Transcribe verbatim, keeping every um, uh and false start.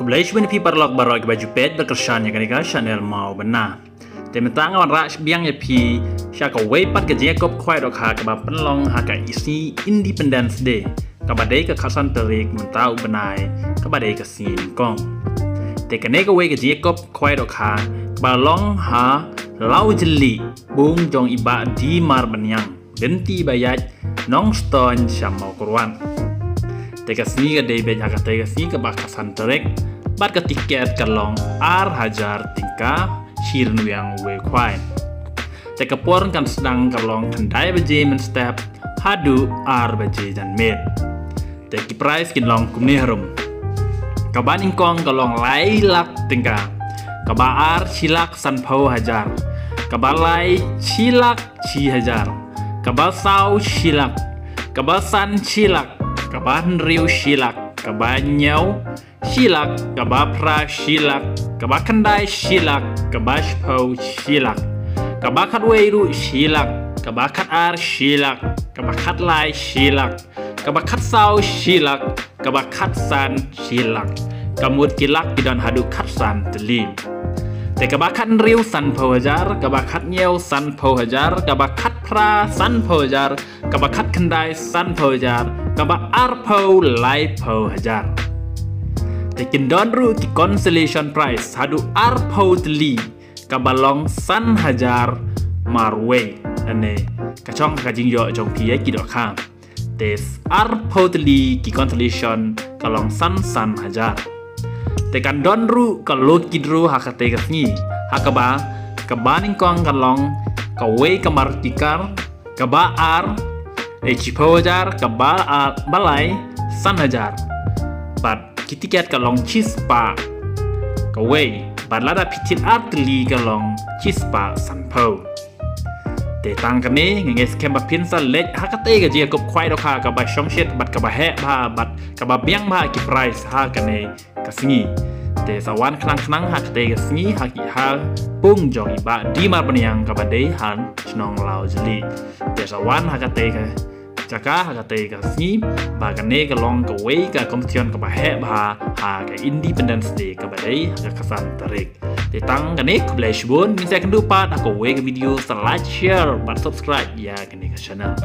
Khublei shibun ïa phi paralok baroh kiba ju peit bad kyrshan ïa kane ka channel Mawbynna. Te mynta nga wanrah biang ïa phi sha kawei pat ka jingïakob khwai dohkha kaba pynlong ha ka sngi Independence Day, kaba dei ka khatsan tarik mynta u bnai, kaba dei ka sngi nyngkong. Te kane kawei ka jingïakob khwai dohkha kaba long ha Lawjylli, pung jong i Bah D Marbaniang, lynti ba ïaid Nongstoiñ sha Mawkyrwat. Te ka sngi ka dei beit ha katei ka sngi kaba khatsan tarik, bad ka tiket ka long ar hajar tyngka shi ryngwiang uwei khwai. Te ka por kan sdang ka long khyndai baje mynstep haduh ar baje janmiet. Te ki prize kin long kumne harum. Kaba nyngkong ka long lai lak tyngka. Kaba ar shi lak sanphew hajar. Kaba lai shi lak shi hajar. Kaba saw shi lak. Kaba san shi lak. Kaba hynriew shi lak. Kaba hynñiew shi lak. Kaba phra shi lak. Kaba khyndai shi lak. Kaba shiphew shi lak. Kaba khatwei ruh shi lak. Kaba khatar shi lak. Kaba khatlai shi lak. Kaba khatsaw shi lak. Kaba khatsan shi lak. Ka mut ki lak ki don haduh khatsan tylli. Te kaba khathynriew sanphew hajar, kaba khathynñiew sanphew hajar, kaba khatphra sanphew hajar, kaba khatkhyndai sanphew hajar, kaba arphew laiphew hajar. Te kin don ruh ki consolation prize haduh arphew tylli, kaba long san hajar marwei. Ane ka chong ka jingïoh jong phi ïa ki dohkha. Te arphew tylli ki consolation ka long san san hajar. Te kan don ruh ka lucky draw ha katei ka sngi. Ha kaba, kaba nyngkong ka long kawei ka marquee car, kaba ar, eh, shiphew hajar, kaba ar, ba lai, san hajar. Bad ki tiket ka long shispah kawei. Bad lada phi thied ar tylli ka long shispah sanphew. Te tang kane, nga ngeit skhem ba phin sa leit ha katei ka jingïakob khwai dohkha kaba shongshit, bad kaba heh bha, bad kaba biang bha ki prize ha kane ka sngi. Te sa wan khnang khnang ha katei ka sngi, ha ki ha pung jong i Bah D Marbaniang kaba dei ha shnong Lawjylli. Te sa wan ha katei ka jaka ha katei ka sngi, ba kane ka long kawei ka competition kaba heh bha ha ka Independence Day kaba dei ha ka khatsan tarik. Te tang kane, khublei shibun, ngin sa ïakynduh pat ha kawei ka video, sa like, share bad subscribe ïa kane ka channel.